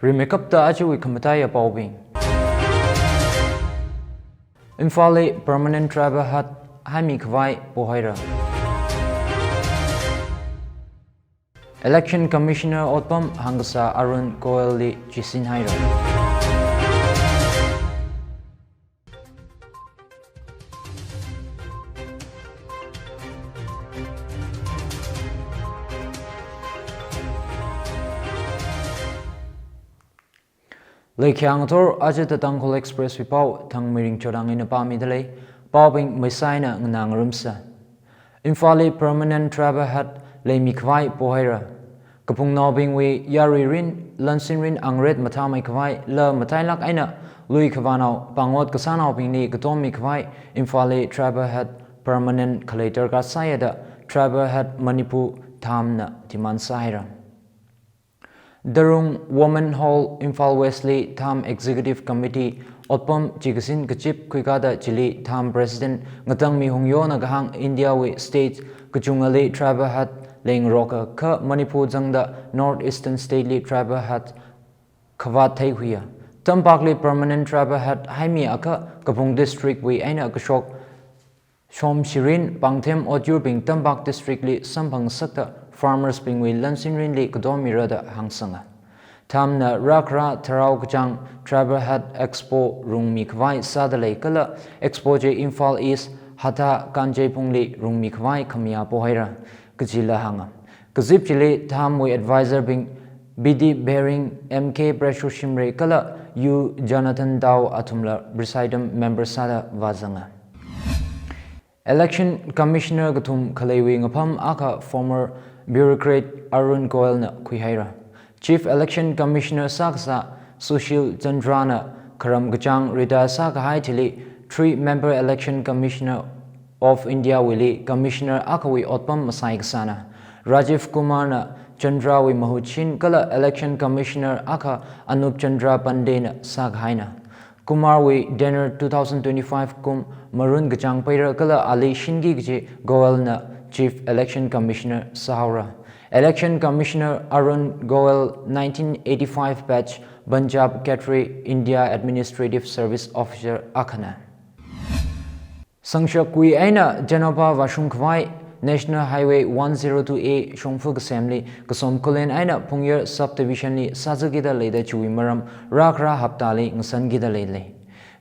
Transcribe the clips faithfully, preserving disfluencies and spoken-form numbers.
Rimeikapta ajawui khamataiya paobing. Imphalli Permanent Tribal Head haimi khavai pohaira. Election Commissioner otpam hāngkasā Arun Goel li chisin haira. Leikhyang thor ajata Tangkhul Express wui pao Thangmiring Chodang eina pāmida lei. Paobing maisaina nganā ngarumsa. Imphalli Permanent Tribal Head leimi khavai pohaira. Kaphungnaobingwui yarui rin, lansin rin angret mathāmei khavai la matailak eina lui khavānao pangot kasānaobingli katommi khavai Imphalli Tribal Head Permanent khalei darkar sāya da Tribal Head Manipur Dhamna demand sāhaira. Darung Women Hall, Imphal West li Dham Executive Committee otpam chikasin kachip khuikada chili Dham President Ngatangmi Hungyona kahāng India wui state kachungali Tribal Head leingaroka kha Manipur zangda North Eastern State li Tribal Head khavāt theikhuiya. Tampakli Permanent Tribal Head haimi akha Kaphung District wui eina kashok Shomshirin Pangthem otyurbing Tampak District li samphangsakta farmers bingwui lansinrinli kadommira da hāngsanga. Dhamna rākhara Tharao Kachang Tribal Head Expo rungmi khavai sāda lei kala Expo chi Imphal East Hatha Kanjeipung li rungmi khavai khamayā pohaira kajila hānga. Kazip chili Dham wui advisor bing B D Behring, M K Preshoshimre kala U Jonathan Dao athumla presiding member sāda vāzanga. Election Commissioner kathum khaleiwui ngapham akha former bureaucrat Arun Goel na khuihaira. Chief Election Commissioner sākasā Sushil Chandra na kharam kachāng retire sākahai thili three member Election Commissioner of India wuili Commissioner akhawui otpam masai kasāna. Rajiv Kumar na Chandra wui mahut shin kala Election Commissioner akha Anup Chandra Pandey na sākahaina. Kumar wui tenure two thousand twenty-five kum marun kachāng paira kala ali shinki kaji Goel na Chief Election Commissioner sāhaora. Election Commissioner Arun Goel nineteen eighty-five batch Punjab Khetri India Administrative Service Officer akhana. Sangshak wui eina Jenopa vāshung khavai National Highway one zero two A shongfa kasemli Kasom Khullen eina Phungyar Subdivision li sāzakida leida chiwui maram rākhara haptali ngasankida leilei.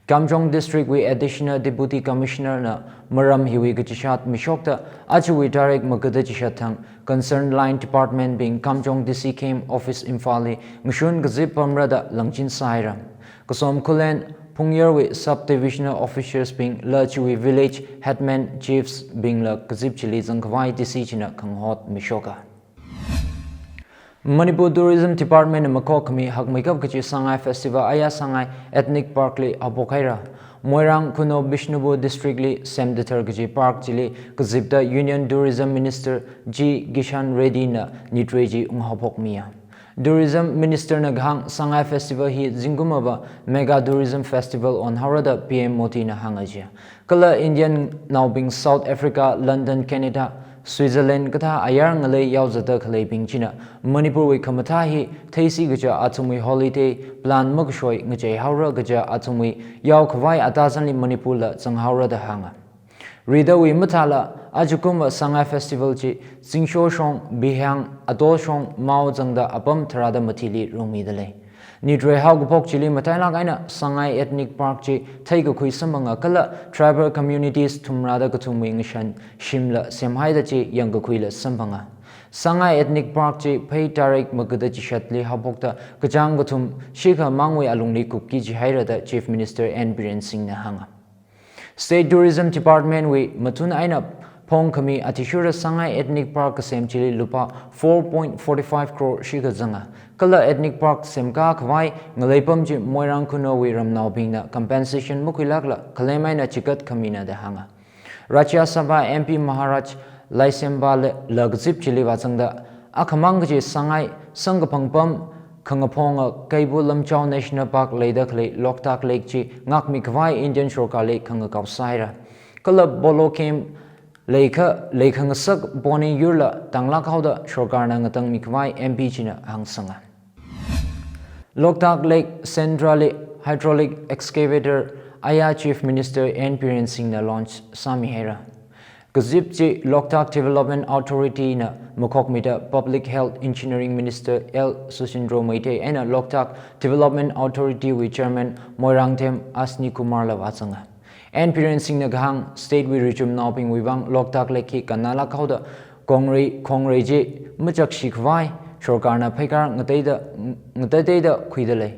Kamjong District wui Additional Deputy Commissioner na maram hiwui kachishat mishokta ajawui direct magada chishat thang Concerned line department bing Kamjong D C camp office Imphal li ngashun kazip pamra da langchin sāhaira. Kasom Khullen Phungyar wui subdivisional officers bing la chiwui village headman chiefs bing la kazip chili zangkhavai D C china khangahot mishoka. Manipur Tourism Department na makok khami hakmeikap kachi Sangai Festival aya Sangai Ethnic Park li haophok haira. Moirang Kuno Bishnupur District li semda thar kachi park chili kazipta Union Tourism Minister G Kishan Reddy na nitre chi unghaophok miya. Tourism Minister na kahāng Sangai Festival hi zingkum ava Mega Tourism Festival onhaora da P M Modi na hānga jiya. Kala Indian naobing South Africa, London, Canada, Switzerland kathā ayar ngalei yaozatda khaleibing china Manipur wui khamathā hi theisi kaja athumwui holiday plan makashoi ngachei haora kaja athumwui yaokhavai atazanli Manipur la zanghaora da hānga. Ridawui mathāla ajakumva Sangai Festival chi Zingsho shong, Bihang, Ato shong, Mao zangda apam tharāda mathili rungmida lei. Nitre haokaphok chili matailak eina Sangai Ethnic Park chi theikakhui samphanga kala tribal communities thumrada kathumwui ngashan shimla semhaida chi yangkakhuila samphanga. Sangai Ethnic Park chi phei tarik magada chishatli haophokta kachāng kathum shikha mangwui alungli kupki jihaira da Chief Minister N Biren Singh na hānga. State Tourism Department wui mathun eina phongkhami athishurda Sangai Ethnic Park kasem chili lupā four point forty five crore shikha zanga. Kala Ethnic Park semkā khavai ngaleipam chi Moirang Kuno wui ramnaobingna compensation makhuilakla khalem eina chikat khamina da hānga. Rajya Sabha M P Maharaj Laisemba la, la kazip chili vāzangda akhamang kaji Sangai sangkaphang pam khangaphonga Keibul Lamjao National Park leida khalei Loktak Lake chi ngākmi khavai Indian sorkarli khangakao sāhaira. Kala Polo Camp leikha, leikhangasak poni yurla tanglak haoda sorkarna ngatangmi khavai M P china hāngsanga. Loktak Lake Central li hydraulic excavator aya Chief Minister N Biren Singh na launch sāmihaira. Kazip chi Loktak Development Authority na makhokmida Public Health Engineering Minister L Susindro Meitei eina Loktak Development Authority wui Chairman Moirangthem Ashni Kumar la vāzanga. N Biren Singh na kahāng state wui richumnaobingwui vang Loktak Lake hi kannalāk haoda khongrei khongrei chi machakshi khavai sorkarna pheikar ngateida ngateiteida khuida lei.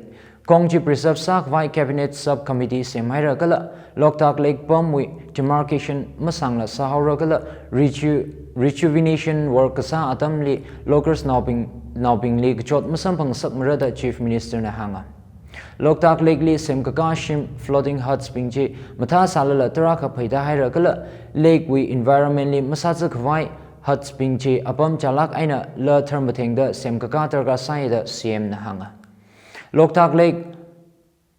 Khong chi preserve sākhavai cabinet subcommittee semhaira kala Loktak Lake pamwui demarcation masangla sāhaora kala reju- rejuvenation work kasā atamli loggers naobing naobingli kachot masamphangngasakmara da Chief Minister na hānga. Loktak Lake li semkakā shim floating huts bing chi mathāsālala tarākha pheida haira kala lake wui environment li masāzā khavai huts bing chi apam chālāk eina la tharmathengda semkakā darkar sāi da C M na hānga. Loktak Lake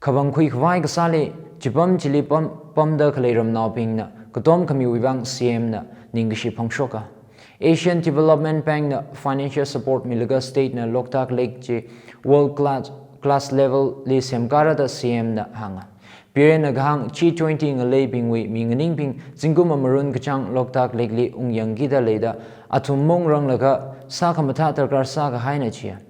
khavang khui khavai kasāli chipam chili pam pamda khalei ramnaobingna katom khamiwui vang C M na ningkashi phangshoka. Asian Development Bank na financial support milaga state na Loktak Lake chi world class class level li semkara da C M na hānga. Biren na kahāng G twenty ngaleibingwui minganingbing zingkum amarun kachāng Loktak Lake li ungyangkida leida athum mung ranglaga sākhamathā darkar sākahaina chiya.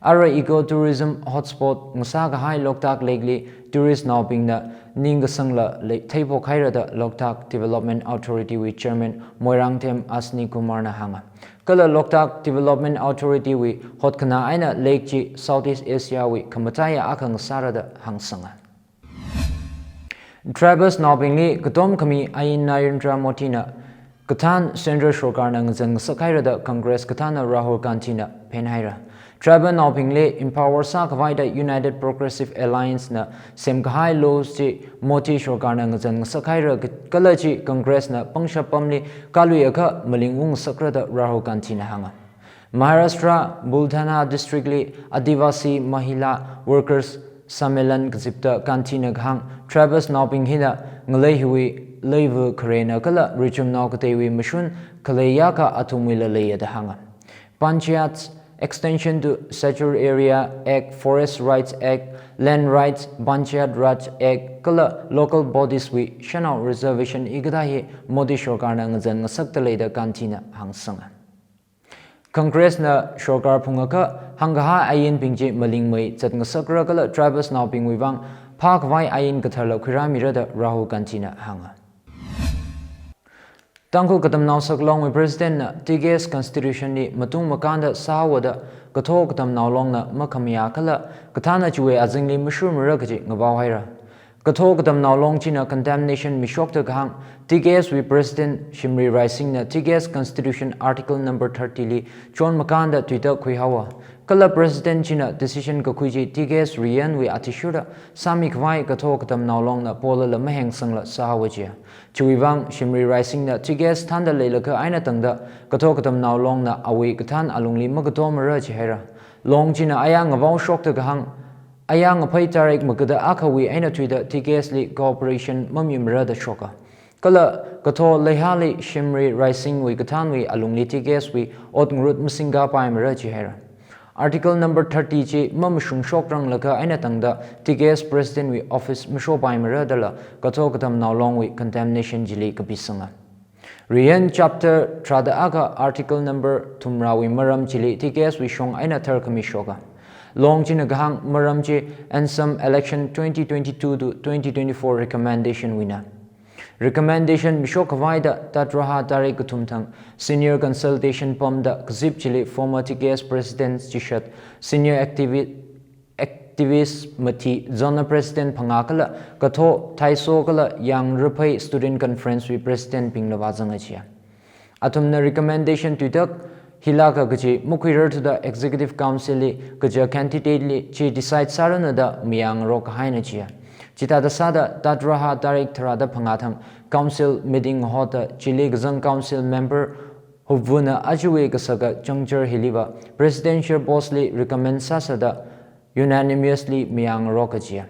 Ara eco tourism hotspot ngasākahai Loktak Lake li tourist naobingna ningkasangla lei theiphok haira da Loktak Development Authority wui Chairman Moirangthem Ashni Kumar na hānga. Kala Loktak Development Authority wui hotkhanā eina lake chi Southeast Asia wui khamataiya akha ngasāra da hāngsanga. Tribals naobingli katom khami ain Narendra Modi na kathān Central sorkarna ngazan ngasakhaira da Congress kathāna Rahul Gandhi na phenhaira. Tribal naobingli empower sākhavai da United Progressive Alliance na semkahai laws chi Modi sorkarna ngazan ngasakhaira kala chi Congress na pangshap pamli kaluiakha maling ungngasakra da Rahul Gandhi na hānga. Maharashtra Buldhana District li Adivasi Mahila Workers Sammelan kazipta Gandhi na kahāng tribals naobing hina ngalei hiwui leiva kharena kala richumnao kateiwui mashun khaleiya kha athumwuila leiya da hānga. Panchayats, extension to Scheduled Area Act, Forest Rights Act, Land Rights, Panchayat Raj Act kala local bodies wui shanao reservation hikathā hi Modi sorkarna ngazan ngasakta lei da Gandhi na hāngsanga. Congress na sorkar phungakha hāngkahai ainbing chi malingmei zatngasakra kala tribals naobingwui vang phākhavai ain katharla khuirāmira da Rahul Gandhi na hānga. Tangkhul Katamnao Saklongwui President na T K S Constitution li matung makānda sāhaowa da Katho Katamnao Long na makhamayā kala kathāna chiwui azingli mashurmara kaji ngavao haira. Katho Katamnao Long china condemnation mishokta kahāng T K S wui President Shimray Raising na T K S Constitution Article number thirty li chon makānda tuitak khuihaowa. Kala President china decision kakhui chi T K S riyanwui athishurda sāmikhavai Katho Katamnao Long na polala mahengsangla sāhaowa jiya. Chiwui vang Shimray Raising na T K S thānda leilakha eina tangda Katho Katamnao Long na awui kathān alungli makatomara jihaira. Long china aya ngavao shokta kahāng, aya ngaphei tarik magada akhawui eina thuida T K S li cooperation mamimara da shoka. Kala Katho Leihali Shimray Raising wui kathānwui alungli T K S wui ot ngarut masingkapaimara jihaira. Article number thirty chi mamashung shokranglakha eina tangda T K S President wui office mashopaimara dala Katho Katamnao Long wui condemnation chili kapisanga. Riyan chapter tharāda akha article number thumrawui maram chili T K S wui shong eina tharkhami shoka. Long china kahāng maram chi ANSAM election twenty twenty-two to twenty twenty-four recommendation wuina. Recommendation mishok khavaida Tatraha tarik kathum thang senior consultation pamda kazip chili former T K S President chishat, senior activi- activist mathi, zonal president phangā kala Katho, Thaiso kala Yangraphei Student Conference wui President bingla vāzanga jiya. Athumna recommendation tuitak hilāka kaji makhuirarthuda Executive Council li kaja candidate li chi decide sāranu da mayāngarok kahaina jiya. Chithāda sāda Tatraha tarik tharāda phangā thang Council meeting hoda chili kazang Council member hupvuna achuwui kasaka changchar hiliva Presidential post li recommend sāsāda unanimously mayāngarok kajiya.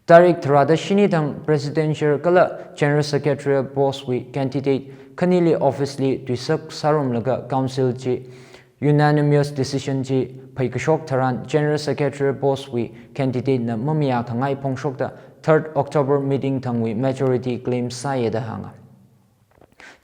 Tarik tharāda shini thang Presidential kala General Secretarial post wui candidate khanili office li tuisak sārumlaga Council chi unanimous decision chi phaikashok tharan General Secretary post wui candidate na mamayā khangai phongshokta third October meeting thangwui majority claim sāya da hānga.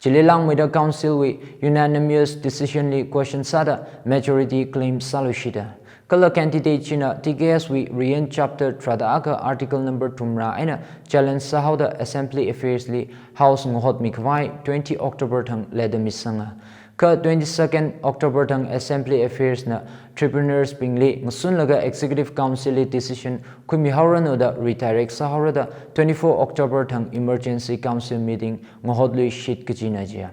Chili langmeida council wui unanimous decision li question sāda majority claim sāluishita. Kala candidate china T K S wui riyan chapter tharāda akha article number thumrā eina challenge sāhaoda assembly affairs li house ngahotmi khavai twenty October thang leida misanga. Kha twenty-second October thang assembly affairs na tribunals bingli ngasunlaga executive council li decision khuimihaoranu da redirect sāhaora da twenty-four October thang emergency council meeting ngahotluishit kajina jiya.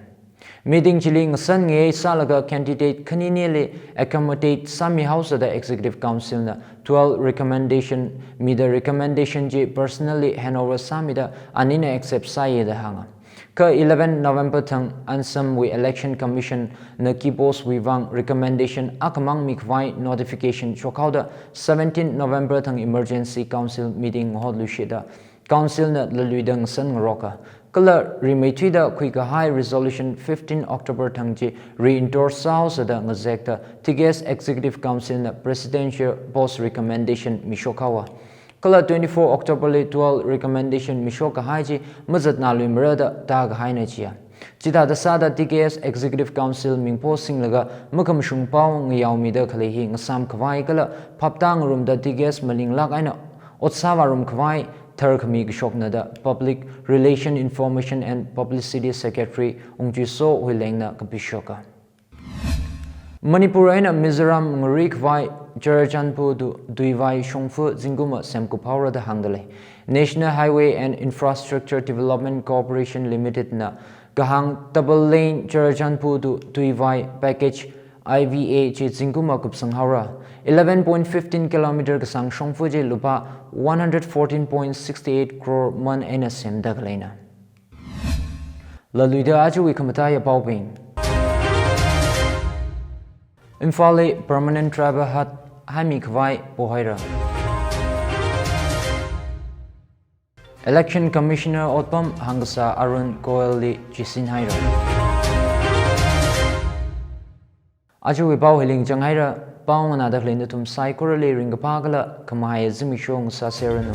Meeting chili ngasan ngayei sālaga candidate khaninili accommodate sāmihaosa da executive council na twelve recommendation mida recommendation chi personally handover sāmida anina accept sāya da hānga. Kha eleven November thang Assam wui Election Commission na key post wui vang recommendation akhamang mikhavai notification shokhaoda seventeen November thang emergency council meeting ngahotluishita council na laluida ngasan ngaroka. Kala rimeithuida khuikahai resolution fifteen October thang chi re-endorse sāhaosa da ngazekta T K S executive council na presidential post recommendation mishokhaowa. Kala twenty-four October li twelve recommendation mishok kahai chi mazatnāluimara da tākahaina jiya. Chithāda sāda T K S Executive Council mingpo singlaga makhamashung pao ngayaomida khalei hi ngasām khavai kala phaptā ngarumda T K S malinglāk eina ot sāvārum khavai tharkhami kashokna da Public Relation Information and Publicity Secretary Ungchuiso Huileng na kapishoka. Manipur eina Mizoram ngari khavai Churachandpur to Tuivai shongfa zingkum semkuphaora da hāngdalei. National Highway and Infrastructure Development Corporation Limited na kahāng double lane Churachandpur to Tuivai package I V A chi zingkum kupsanghaora. Eleven point fifteen kilometer kasāng shongfa chi lupā one hundred fourteen point six eight crore mon eina semda khaleina. Laluida ajawui khamataiya paobing. Imphal li Permanent Tribal Hut haimi khavai pohaira. Election Commissioner otpam hāngkasā Arun Goel li chisinhaira. Ajawui pao hili ngachanghaira, pao nganāda khalei nathum saikorali ringkaphā kala khamahai zimiksho ngasāseranu.